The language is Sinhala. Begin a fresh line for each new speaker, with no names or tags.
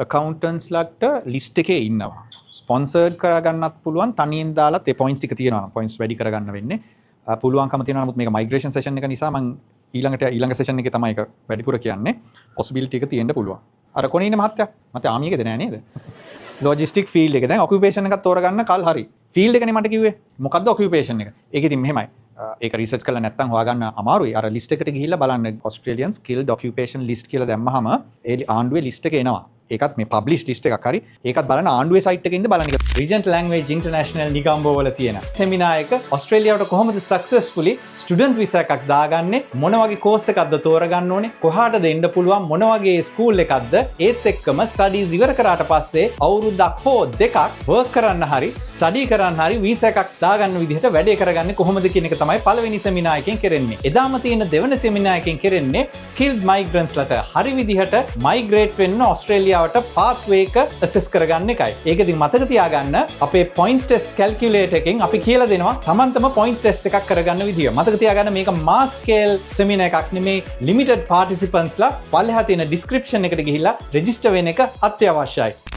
ඇකවුන්ටන්ට්ස්ලාට ලිස්ට් එකේ ඉන්නවා. ස්පොන්සර්ඩ් කරගන්නත් පුළුවන්, තනියෙන් දාලත් ඒ පොයින්ට්ස් ටික තියෙනවා නම් පොයින්ට්ස් වැඩි කරගන්න වෙන්නේ. පුළුවන්කම තියෙනවා. නමුත් මේක මයිග්‍රේෂන් සෙෂන් එක නිසා මං ඊළඟට ඊළඟ සෙෂන් එකේ තමයි ඒක වැඩිපුර කියන්නේ. පොසිබිලිටි එක තියෙන්න පුළුවන්. අර කොනේ ඉන්න මහත්තයා, මහත්තයා ආමි එකේද? නෑ නේද? ලොජිස්ටික් ෆීල්ඩ් එක. දැන් ඔකියුපේෂන් එකක් තෝරගන්න කල් හරි. ෆීල්ඩ් එකනේ මට කිව්වේ. මොකද්ද ඔකියුපේෂන් එක? ඒක ඉතින් මෙහෙමයි. ඒක රිසර්ච් කරලා නැත්තම් හොයාගන්න අමාරුයි. අර ලිස්ට් එකට ගිහිල්ලා බලන්න, ඔස්ට්‍රේලියන් ස්කිල්ඩ් ඔකියුපේෂන් ලිස්ට් කියලා දැම්මහම ඒ ආණ්ඩුවේ ලිස්ට් එක එනවා. ඒකත් මේ පබ්ලිෂ් ලිස්ට් එකක් හරි. ඒකත් බලන්න, ආණ්ඩුවේ සයිට් එකේ ඉඳන් බලන්න. ඒක රිජන්ට් ලැන්ග්වේජ් ඉන්ටර්නැෂනල් නිගම්බෝ වල තියෙන සෙමිනාර් එක, ඔස්ට්‍රේලියාවට කොහොමද සක්සස්ෆුලි ස්ටුඩන්ට් වීසා එකක් දාගන්නේ, මොන වගේ කෝස් එකක්ද තෝරගන්න ඕනේ, කොහාටද එන්න පුළුවන්, මොන වගේ ස්කූල් එකක්ද, ඒත් එක්කම ස්ටඩීස් ඉවර කරාට පස්සේ අවුරුද්දක් හෝ දෙකක් වර්ක් කරන්න හරි ස්ටඩි කරන්න හරි වීසා එකක් දාගන්න විදිහට වැඩේ කරගන්නේ කොහොමද කියන එක තමයි පළවෙනි සෙමිනාර් එකෙන් කරන්නේ. එදාම තියෙන දෙවන සෙමිනාර් එකෙන් කරන්නේ ස්කිල්ඩ් මයිග්‍රන්ට්ස්ලට හරි විදිහට මයිග්‍රේට් වෙන්න ඔස්ට්‍රේලියාවට පාත්වේ එක ඇසෙස් කරගන්න එකයි. ඒක ඉතින් මතක තියාගන්න, අපේ පොයින්ට්ස් ටෙස්ට් කැල්කියුලේටර් එකෙන් අපි කියලා දෙනවා තමන්ටම පොයින්ට් ටෙස්ට් එකක් කරගන්න විදිය. මතක තියාගන්න, මේක මාස් ස්කේල් සෙමිනාර් එකක් නෙමේ. ලිමිටඩ් පාටිසිපන්ට්ස්ලා පල්ලෙහා තියෙන ඩිස්ක්‍රිප්ෂන් එකට ගිහිල්ලා රෙජිස්ටර් වෙන එක අත්‍යවශ්‍යයි.